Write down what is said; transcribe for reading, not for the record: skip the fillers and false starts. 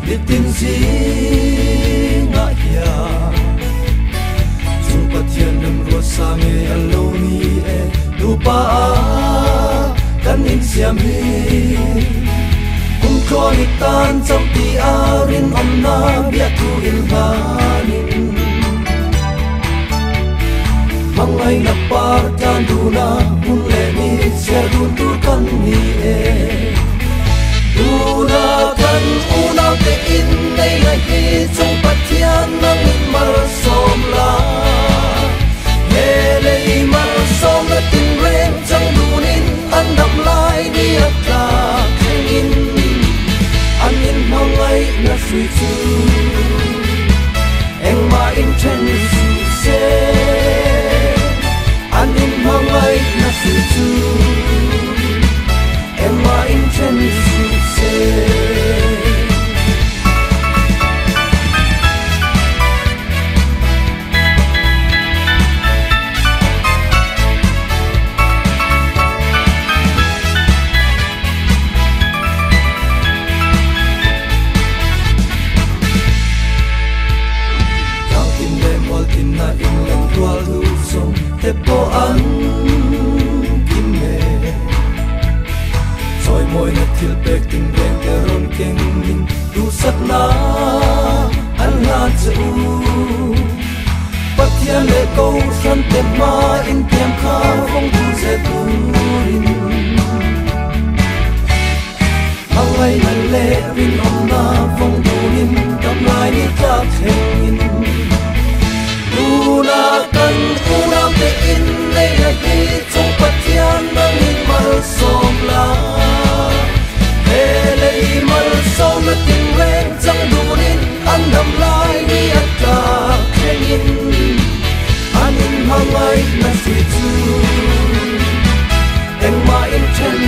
Nitin zingah hian Chung Pathian remruat sa nge a lo ni e Nupa a kan insiam hi Kumtluan i tan chauh ti a rinawmna biahthu inhlanin Hmangaihna par tlan duna hun leh ni chhiar dun tur kan ni e. Tuna kan unaute inneihna hi chung Pathian nangin malsawm la. He lei malsawmna tinreng chang dunin an dam lai ni a tlak thlengin an inhmangaihna hrui chu engmah inthen suh se. An inhmangaihna hrui chu engmah inthen suh se. Tlangtin leh mualtinna inlem tual duh zawng te pawh an kim e. Chawimawina thil pek tinreng te rawn kengin duhsakna an hlan che u. Pathian leh Kohhran te hma intiam kha vawng duh ze turin. Hmangaihna leh rinawmna vawng dunin damlai ni tlak thlengin. Tuna kan unaute inneihna hi chung Pathian nangin malsawm la. He lei malsawmna tinreng chang dunin an damlai ni a tlak thlengin an inhmangaihna hrui chu engmah inthen